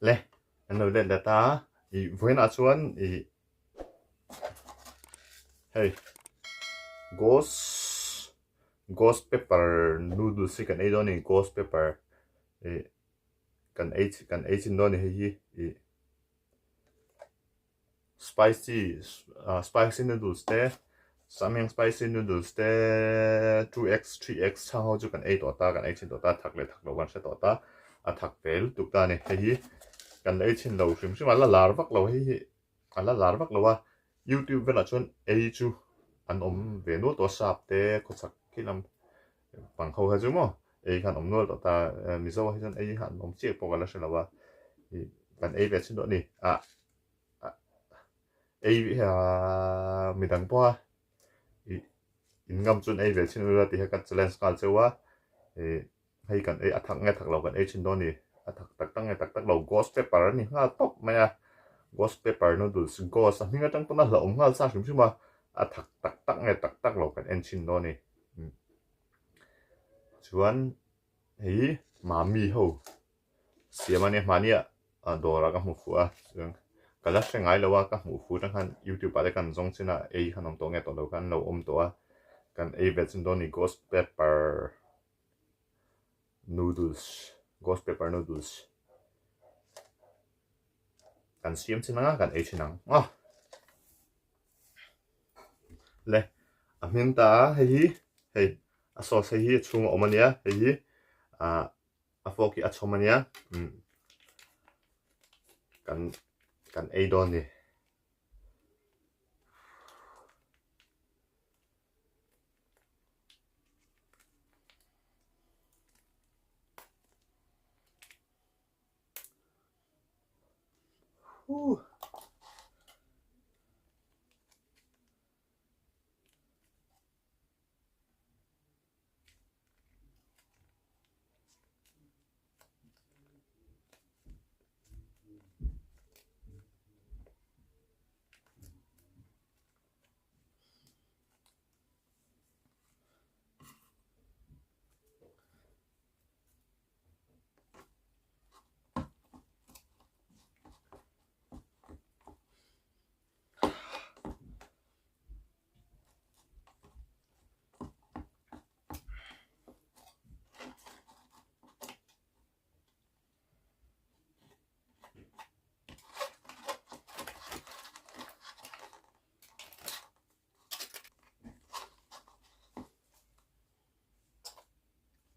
Le an lo let let a ih vawiinah chuan ih hei ghost ghost pepper noodles hi kan ei dawn a ni ghost pepper ih kan ei kan ei chin dawn a ni hei hi ih spicy ah spicy noodles te samyang spicy noodles te 2x 3x chhang ho chu kan ei tawh ta kan ei chhin tawh ta thak leh thak loh kan hre tawh ta a thak ve lutuk ta a ni hei hi kan la ei chhin lo hrim hrim a la lar vak lo hei hi a la lar vak lo a youtube velah chuan ei chu an awm ve nual tawh a sap te khawchhak khi lam pang ho kha chu maw ei khan awm nual tawh ta mizo ah hi chuan ei kha an awm chiah pawh ka la hre lo a ih kan ei ve chhin tawh a ni ah ei ah midang pawha ih in ngam chuan ei ve chhin ula tih kha ka challenge nghal cheu a ih hei kan ei a thak nge thak lo kan ei chhin dawn a ni a thak tak tak nge tak tak lo ghost pepper a ni nghal tawp mai a ghost pepper noodles ghost a hming atang pawn a hlauhawm nghal sa hrim hrim a a thak tak tak nge tak tak lo kan en chhin dawn a ni. Chuan hei mami ho siam a nia hmahnia dawrah ka hmu fuh a chuan ka la hre ngai lo a ka hmuh fuh atang khan youtube ah te kan zawng chin a ei khan awm tawh nge tawh lo khan an lo awm tawh a kan ei ve chin dawn a ni ghost pepper noodles ghost pepper noodles kan siam chin ang a kan ei chin ang aw. Le a hming ta a hei hi hei a sauce hei hi a chhung a awm a nia hei hi ah a fork hi a chhawm a nia umm kan kan ei dawn a ni. Huh.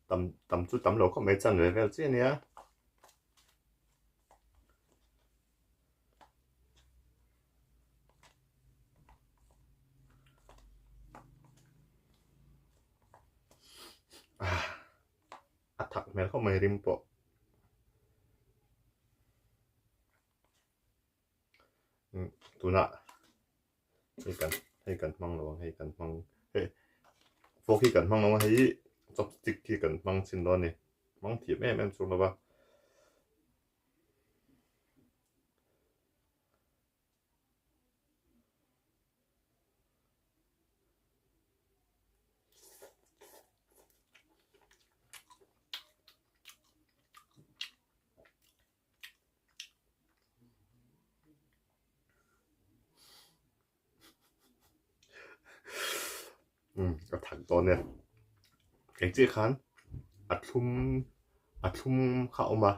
Tam tam chu tam lo khawp mai chan ve vel chiah a nia. A thak hmel khawp mai rim pawh. Tunah hei kan hei kan hmang lo ang hei kan hmang hei fork hi kan hmang lo ang hei hi chopstick hi kan hmang chhin dawn a ni hmang thiam em em chuang lo va. Umm a thak dawn e. Eng chiah khan a thlum a thlum kha a awm a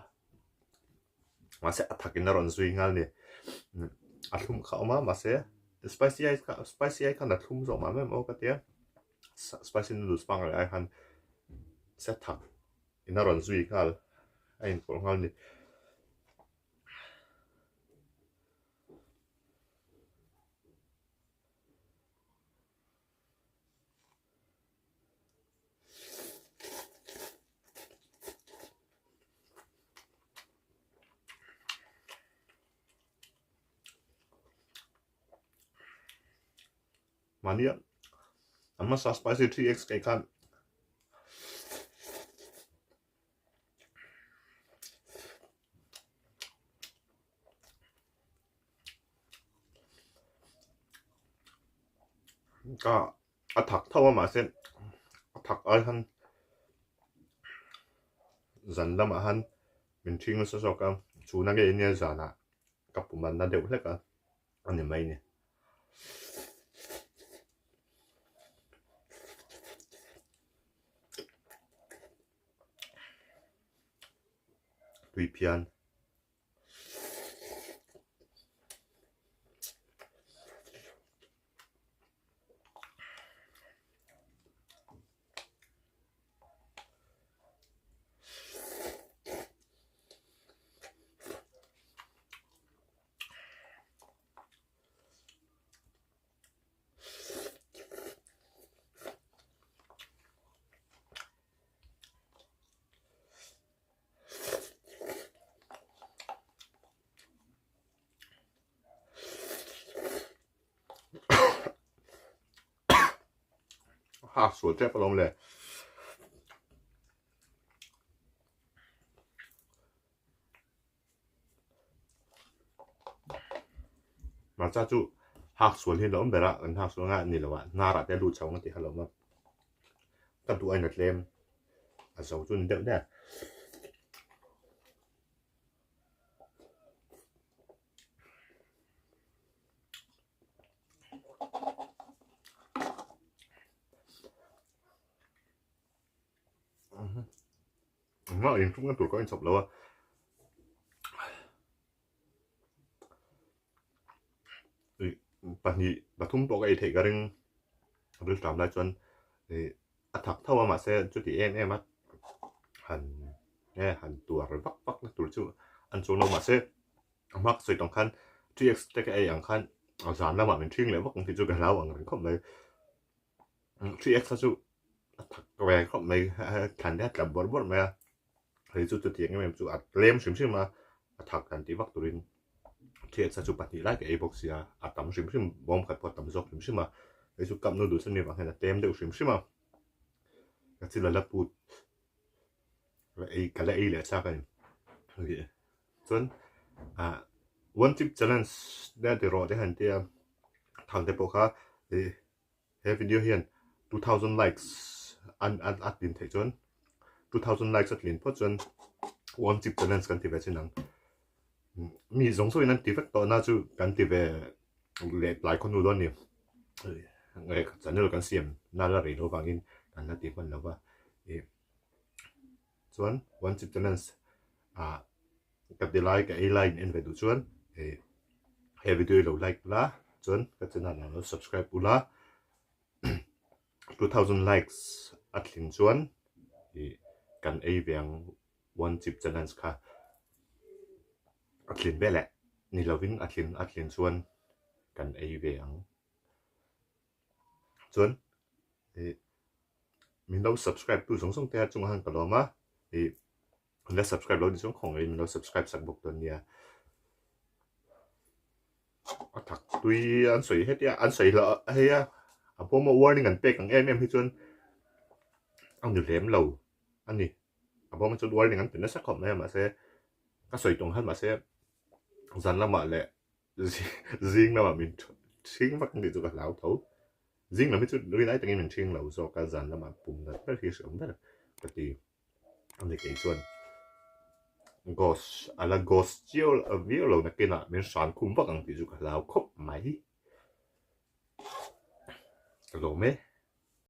mahse a thak in a rawn zui nghal a ni. A thlum kha a awm a mahse spicy ai kha spicy ai khan a thlum zawk mah em aw ka tia spicy noodles pangngai ai khan se thak in a rawn zui nghal a inpawlh nghal a ni. Mahnia a hmasa spicy 3x kaih khan Ka a thak tho a mahse a thak ai khan zan lamah khan min ṭhing nasa zawk a. Chhuna nge nia zanah ka pum a na deuh hlek a a ni mai ni. Tui phian. Hak sual tep alawm le. Hmarcha chu hak sual hi a lo awm ber a, kan hak sual anga ni lo a, hnarah te a lut chho ang tih kha a lo awm a, ka duh ain a tlem a zo chu a ni deuh der. Engmah inhrukna tur ka inchawp lo a. Pahnih pathum pawh ka ei theih ka ring a bil ṭam lai chuan ih a thak tho a mahse chuti em em a han nge han tuar vak vak na tur chu an chuang lo mahse a hma ka sawi tawng khan 3x te ka ei ang khan zan lamah min ṭhing leh vak ang tih chu ka hlau ang reng khawp mai. 3x kha chu a thak ve khawp mai thlan te a tla bawrh bawrh mai a hei chu chutiang em em chu a tlem hrim hrim a a thak han tih vak turin 3x kha chu pahnih lai ka ei bawk sia a tam hrim hrim bawm khat pawh a tam zawk hrim hrim a hei chu cup noodles ani vang hian a tlem deuh hrim hrim a ka chil a la put la ei ka la ei leh chak a ni chuan ah one chip challenge te ti rawh te han tia thang te pawh kha ih. He video hian 2000 likes an an a tlin theih chuan 2000 likes a tlin phawt chuan one chip challenge kan ti ve chin ang. Mi zawng zawngin an ti vek tawh na chu kan ti ve leh tlai khawhnu dawn ni. Nge channel kan siam na la rei lo vangin kan la ti hman lo va. Chuan one chip challenge ah Ka ti lai ka ei lai in en ve duh chuan he video hi lo like ula chuan ka channel ah lo subscribe ula 2000 likes a thleng chuan ih kan ei ve ang one chip challenge kha a thlin ve leh ni lovin a thlin a thlin chuan kan ei ve ang chuan ih min lo subscribe tu zawng zawng te a chungah khan ka lawm a ih. An la subscribe lo ni chuan khawngaih in lo subscribe sak bawk dawn nia. A thak tui an sawi hetia an sawi loh hei a a pawma warning an pek ang em em hi chuan a ni lem lo a ni. A pawma chuan warning an pe nasa khawp mai a mahse ka sawi tawng khan mahse zan lamah leh zing lamah min ṭhing vak ang tih chu ka hlau tho. Zing lam hi chu rinai takin min ṭhing lo zawk a zan lamah pum nat ber hi hreawm ber ka ti. Ani kei chuan ghost a la ghost chiau viau lo nakinah min hran khum vak ang tih chu ka hlau khawp mai. Ka lawm e.